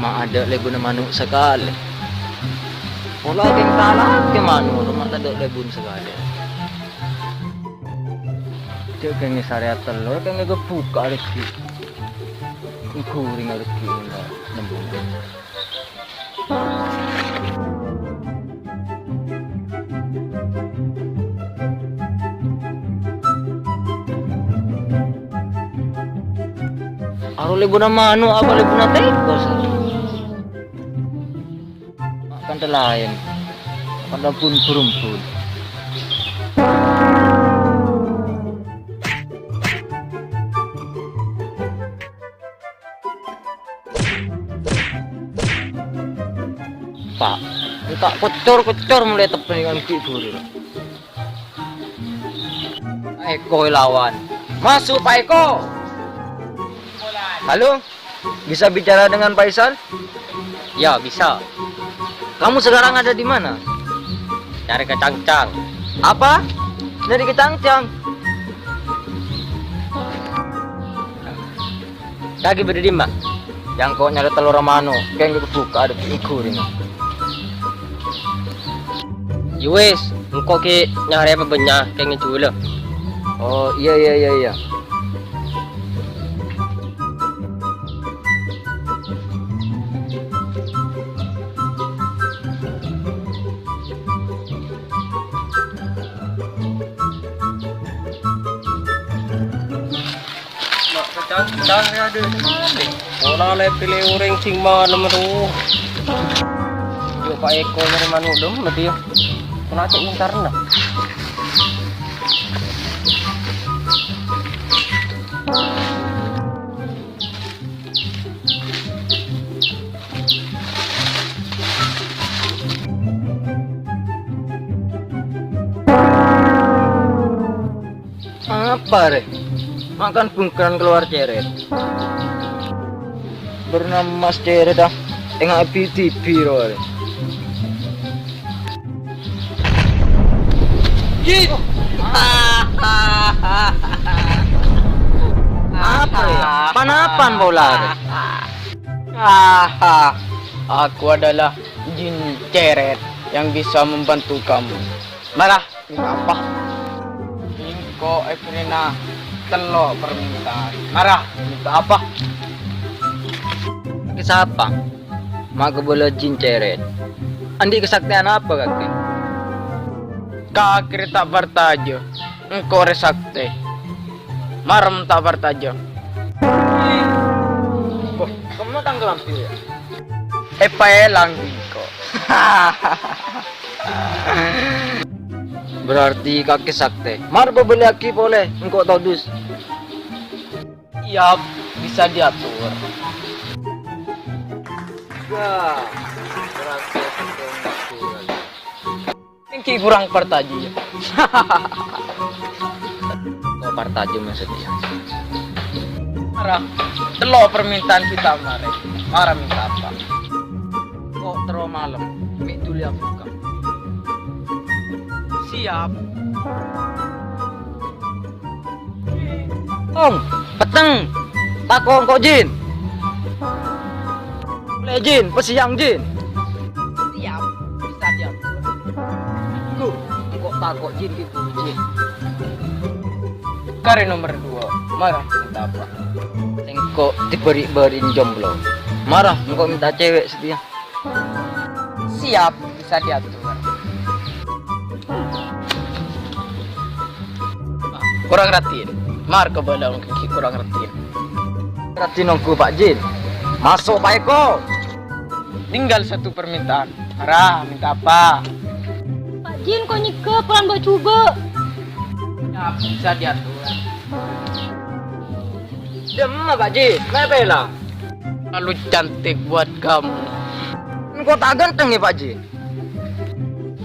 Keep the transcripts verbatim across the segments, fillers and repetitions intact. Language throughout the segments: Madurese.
Adâ' lebuna mano' sakalè. Pola kèng tala'aghi mano', roma tadâ' lebuna sakalè. Jhâ' kèngèng sarè atello, kèngèng èbukka' rejhekkè. Èghuring rejhekkè nembung. Aro lebuna mano', apa lebuna tèkos? Kantha laèn. Kantha bun-burumbun. Pa', ènta' kocor-kocor molaè tebbhân ngangghuy buru. Pak Eko èlawan. Maso', Pak Eko! Halo, bisa bicara dengan Faisal? Ya, bisa. Kamu sekarang ada di mana? Nyarè kacangcang. Apa? Nyarè kacangcang? Kakè bâdâ è dimma? Yâ engko' nyarè tello roma mano', kèngèng èbukka' rejhekkè èghuring. Yâ wis, engko' ghi' nyarè apa bânnya', kèngèng èjhuwâlâ. Oh, iyâ, iyâ, iyâ, iyâ. Ma' kacangcang rèya, adhu. Pola lè pèlè orèng sing malem, adhu. Yo, Pak Eko nyarè mano' dong, berarti ya. Pola cè' ngentarna. Apa, rè? Makan bungkaran keluar cèrèt. Bernama cèrèt, ah. Enga' bi-, dibi, ro, rè. Apa, rè? Pan-apan pola, rè? Aha, aku adalah jin cèrèt yang bisa membantu kamu. Mara, minta apa? Engko' èbherri'na tello' parmènta'an. Mara, minta apa? Kè sapa? Ma' kabâlâ jin cèrèt. Andi' kasaktèyan apa, kakè? Kakè rè ta' parcajâ. Engko' rè saktè. Mara mon ta' parcajâ. Wah, kemma tang kalambhi, ya? Èpaèlang bi' engko'. Berarti kakè saktè. Mara bâbâliyâghi polè, engko' todus. Siap, bisa diatur. Ya, berarti aku dong. Enggi kurang parcajâ, ya. Kok parcajâ maksudnya? Mara, tello' parmènta'an kita marè. Mara minta apa? Kok terro malem, mè' dhuli abukka'. Siap. Ong, petteng. Tako' engko' jin. Polè jin, pèssèyang jin. Siap, bisa diatur. Engko' tako' jin ghi' buru jin. Karè nomer duwâ', mara minta apa? Engko' dibâri'-bâri'in jomblo. Mara engko' minta cewek setia. Siap, bisa diatur. Kurang raddhin. Mar kabâlâ enggi kurang raddhin. Raddhin ongghu, Pak Jin. Maso', Pak Eko. Tinggal satu permintaan. Mara, minta apa? Pak Jin, konyèghâ, polana bâ' jhubâ'. Ya, bisa diatur. Dimma, Pak Jin? Mè' pèla. Terlalu cantik buat kamu. Engko' ta' ganteng, ya, Pak Jin?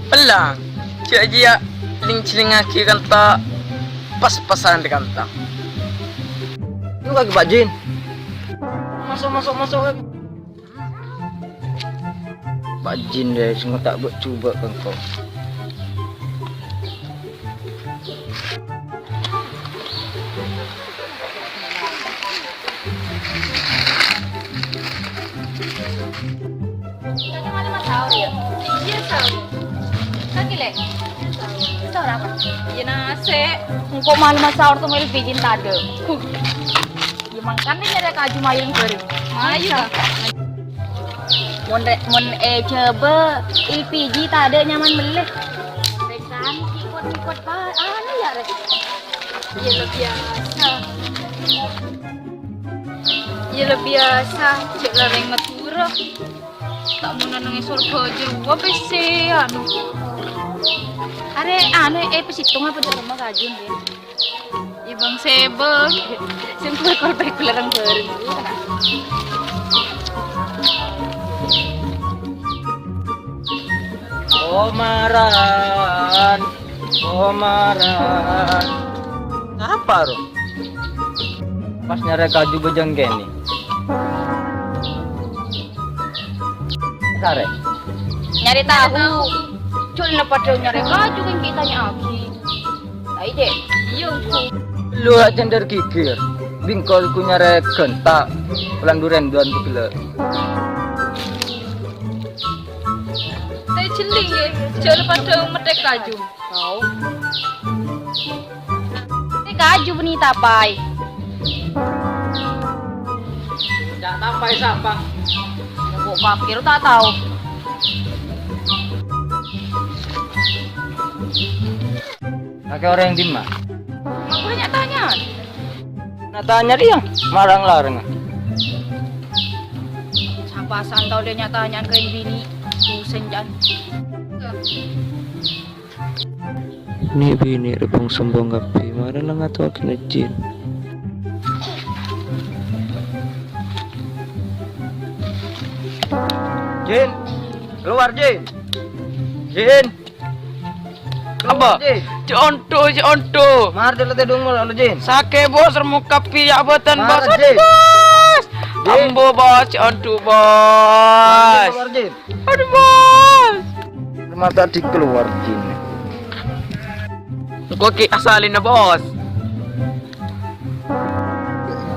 Pèlang, jhâ' jiyâ ling-jhilingngaghi kanta pas-pasan dâ' kanta. Yuk, Pak Jin. Maso', maso', maso'. Pak Jin, dâ' sèngko' ta' bâ' jhubâ' ka engko'. Iyâ, nasè'. Engko' malem saor tong L P G tadâ'. Huh. Iyâ, mangkana nyarè kaju mayu bhâreng. Mayu, ta? Mon rè-, mon èjhâbâ L P G tadâ' nyaman mellè. Rèkan ki' kot-kot pa-, anu yâ, Rèk? Iyâ, la biyasa. Iyâ, la biyasa. Jhâ' la rèng Madhurâ. Ta' monna neng è Sorbhâjâ rowa pèssè, anu. Arè, anu, è, pèssèttong apa dâ' remma kaju, Ndin? Ibâng sèbâng. Sèngko' kol pèkkol rèng-bhâreng. Omaran, omaran. Apa, Ro? Pas nyarè kaju bâjâng kènè. Sarè. Nyarè tahu. Jhâlânna padâ nyarè kaju kan kita nya'aghi. Ayo, Dek. Iyâ, Engko'. Lu ajhândhâr ghighir. Bingko ku nyarè ghânta. Pelan duren duan pegella'. Tè jhelling, yâ. Jhâlânna padâ metthèk kaju. Tao. Tè kaju bânnè tapaè. Ca'na tapaè sapa? Kok pakir ta' tao. Kakè orèng dimma? Mak bânnya' tanya'an. Nah, tanya dia, marang-larang. Sapa san tao dia nya-tanya'an ka binè'? Pusèng, Jan. Nè' binè' rèbung sombong kabbhi, mara la ngato' kènè jin. Jin, keluar, Jin. Jin. Apa? Keluar, Jin. Cè' onto, cè' onto. Mar, tèla tèdung molo, Jin. Sakè', Bos, remmo kabbhi ya' bâdân, Mar, Bos. Aduh, Jin. Bos. Jin. Ambu, Bos, cè' onto, Mar, Jin, Bos. Keluar, Jin. Aduh, Bos. Mata dikeluar, Jin. Engko' ghi' asalèna, Bos.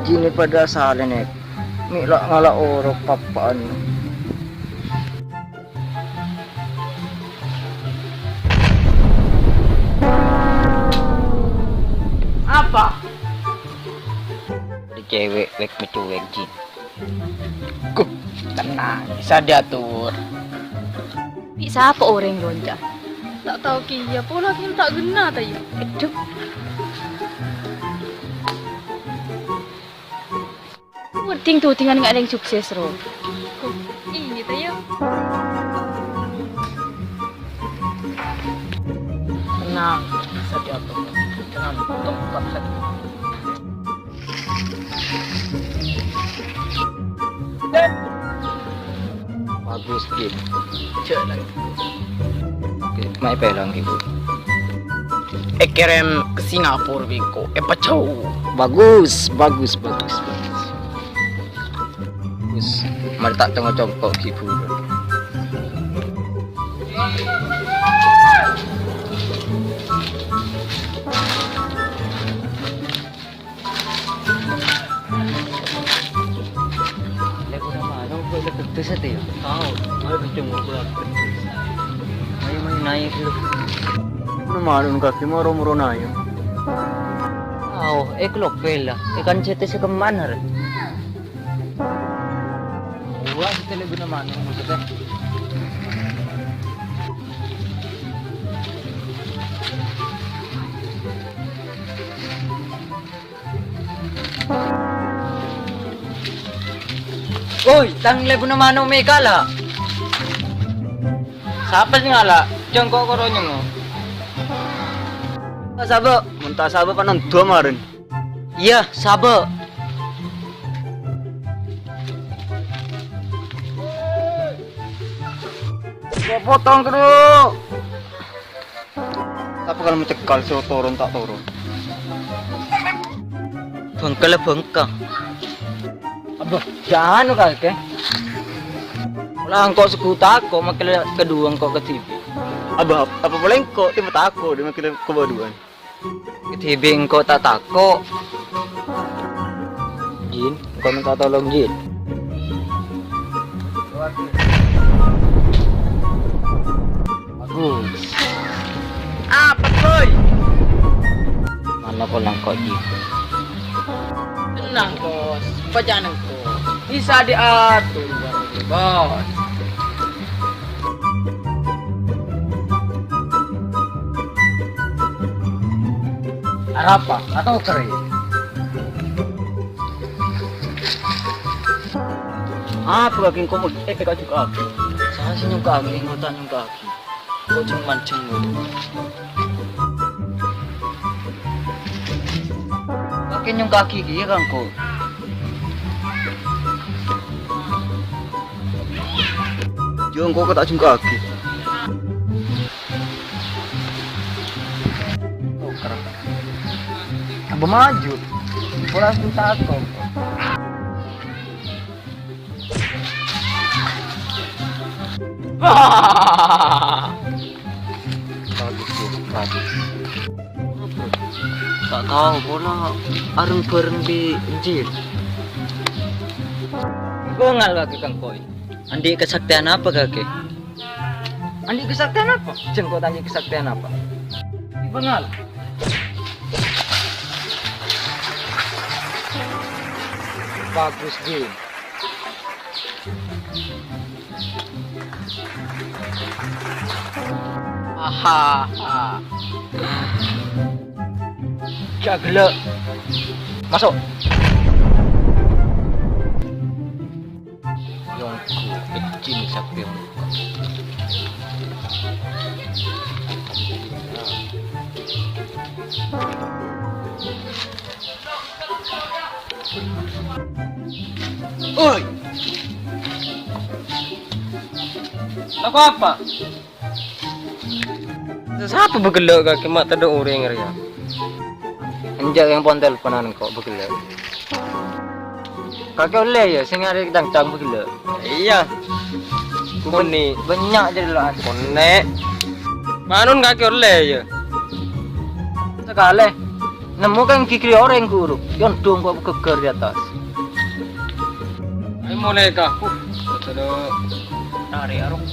Jin padâ asalèna. Mè' la ngala' oro' pappa'an. Apa? Ada cewek wek mecuwek, Jin. Gup, tenang, bisa diatur. Bi' sapa orèng gonca? Ta' tao kèya, pola kèng ta' genna ta' iyâ? Aduh. Wedding tudingan nga' orèng sukses, Ro. Gup, iyâ ta' iyâ? Tenang, bisa diatur. Tenang, tunggu, Pak. Bagus, Git. Jalan. Oke, mai pelang, Git. Èkèrèm ka Singapura, bengko. Èpajhâu. Bagus, bagus, bagus, bagus. Bagus. Mari ta' congko'-congko' ghi' buru. Lek udah malam, gue udah kerja sih, ya. Tahu, gue kecemur gue. Ayo, ayo, naik lu. Udah malam, kaki moro-moro naik. Tahu, eh, kelopel lah. Ikan cetes ke mana, Ren? Wah, kita lebih nama anu, maksudnya. Oi, tang lebuna mano' me' kala'. Sapa sè ngala'? Congko' koro nyongngo'. Saba', mon ta' saba' panondu maren. Iyâ, saba'. Potong, Kru. Sapa kalau mencekal, sè toron ta' toron? Bengkella bengka. Abah, jangan kake. Lah engko' sego tako', makella kedua engko' kedibi'. Abah, apa boleh engko' tiba tako' dia makella kebaduan? Kedibi' engko' ta' tako'. Jin, engko' minta tolong, Jin. Bagus. Ah, pas, Bos. Aku langkok jiku. Tenang, Bos. Bacaan engko' bisa diatur, Bos. Arapa? Atau kere? Apa lagi engko' mau, eh, eh, kak juga. Saya sih nyungka lagi, engko' tak nyungka lagi. Kok ceng-manceng ngono? Kakè nyungka'aghi kèya, Kangko. Yo, engko' kok ta' jungka'aghi. Tuker. Tambah maju. Ora susah kok. Bagus, Bro. Bagus. Ta' tao, pola areng-bareng bi' Jin. Engko' ngal kakè, Kangko. Andi' kasaktèyan apa kakè? Andi' kasaktèyan apa? Jhâ' engko' ta' andi' kasaktèyan apa. Engko' ngal. Bagus, Jin. Ahaha. Jhâ' ghellâ'. Maso'. Yongku, kecil sampai. Oi! Toko apa? Sapa bâghellâ' kakè ma' tadâ' orèng rèya? Enjâ' yang pon telponan kok bâghellâ'. Kakè ollè ya, sing arè cangcang bâghellâ'. Iyâ. Bân-, bânnya' jârèya lo, An. Konè'. Manon kakè ollè ya. Sakalè. Nemmo kan gigri orèng guru. Yondung kok geger di atas. Ayo mulai kah. Uh, betul. Tarik arung.